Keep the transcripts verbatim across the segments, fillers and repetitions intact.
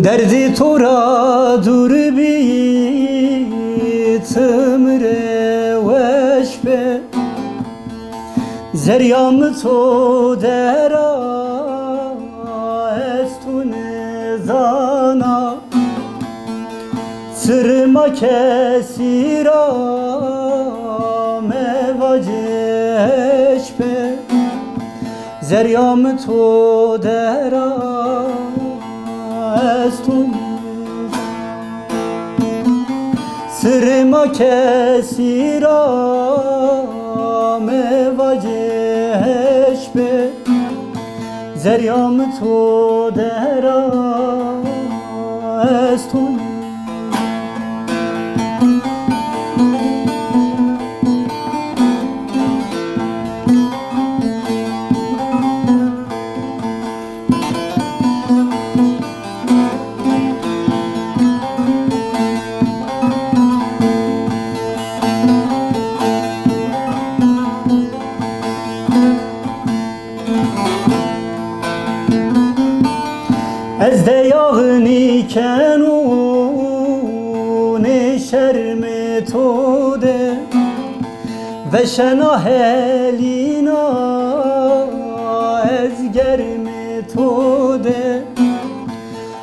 Derdî to ra dûr bî, ti mi rê weş be. Zerrîya mi to der a, ez to nêzana. Sirrê ma kesî ra mevace, heş be. Zerrîya mi to der a, ez to nêzana. Sirrê ma kesî ra mevace, heş be. Zerrîya mi to der a, ez to nêzana. Ez de yaxnî keno nê şermê to de, veşena helîna ez germê to de.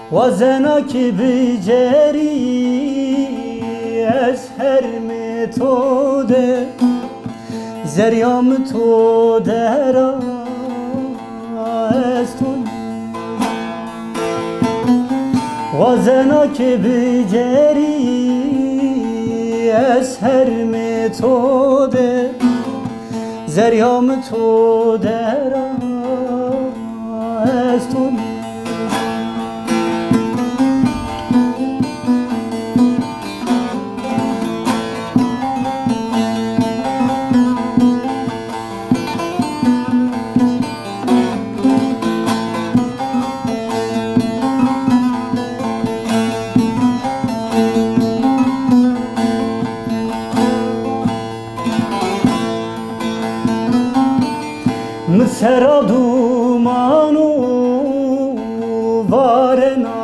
Wazena ki bicerî ez hermê to de, zerrîya mi to der a, ez to nêzana. Wazena ki bicerî ez hermê to de, zerrîya mi to der a, ez to nêzana. Mi sera duman o varena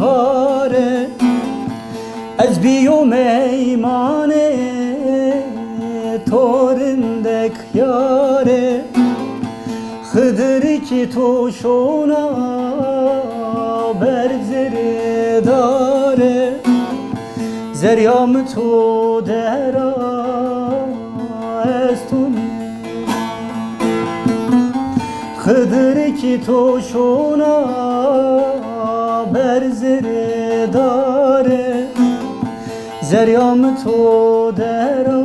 vare, ez bîyo meymanê to rindek yare. Xidirî ki to şona ber zirê dare, zerrîya mi to der a, ez to nêzana. Xidirî ki to şona ber zirê dare, zerrîya mi to der a,